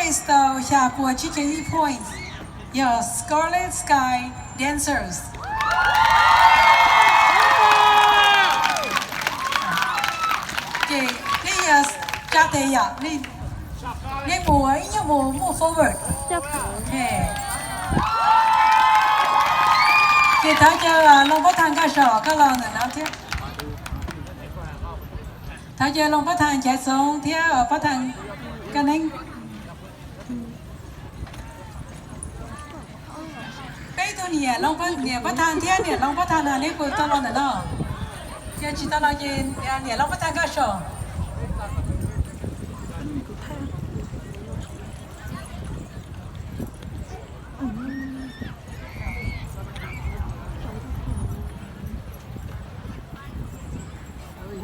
Tau xya pua tsib caug ib points yog Scarlet Sky Dancers. Ces nej yog tsa tes yom, nej mus ib nyuag mus move forward. Ces thov caw Looj Pob Thaj Nkaj Sos koj los ntawm no thiab. Thov caw Looj Pob Thaj Nchaiv Txoov thiab Pob Thaj Nkaj Neeb. Peb tug niam Looj Pob, niam Pob Thaj thiab niam Looj Pob Thaj no neb puas tau los ntawm no? Yog tsis tau los ces niam Looj Pob Thaj Nkaj Sos.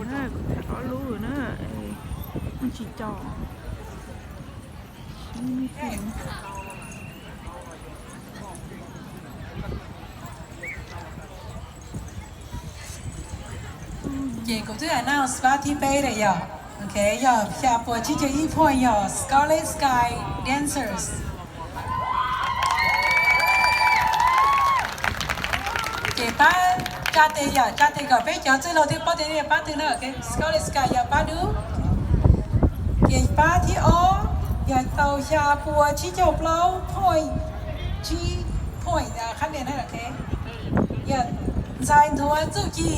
Kuv tham ob lub na, tsis co. Ces kuv twb announce pab thib peb lawm yom. Ok, yog xya pua tsib caug ib point yog Scarlet Sky Dancers. Ces pab tsa tes yom, tsa tes kom peb cov txwj laug thiab pab tes, pab twg na, ok, Scarlet Sky yog pab dub. Ces pab thib ob yog tau xya pua tsib caug plaub point, tsib point, qhab tes na, ok. Yog ntxhais Nthuav Txuj Ci.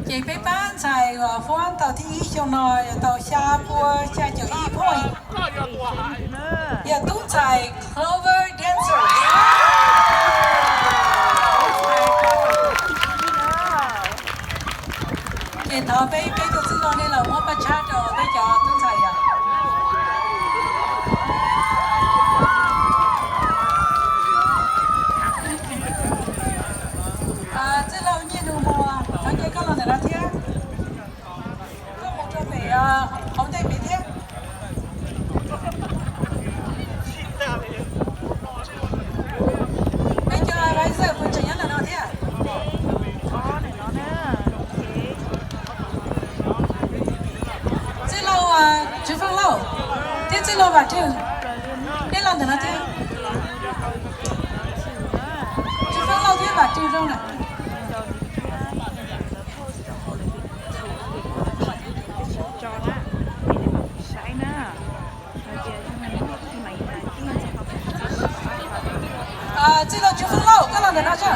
Ces peb pab ntxhais uas huab tau thib ib xyoo no yog tau xya pua xya caum ib point, yog tub ntxhais Clover Dancer. Ces thov peb, peb tug txwj laug nej los muab paj tshab rau peb cov tub ntxhais yom. Txwj laug Nyiaj Nus Muas, thov caw koj los ntawm no thiab. Koj mus rau pem hauv ntej pem thiab. Peb cov advisor puas tseem nyob ntawm no thiab? Txwj laug Tswv Feej Lauj thiab txwj laug Vam Rwg, neb los ntawm no thiab. Tswv Feej Lauj thiab Vam Rwg zoo na. Txwj laug Tswv Feej Lauj, koj los ntawm no tso.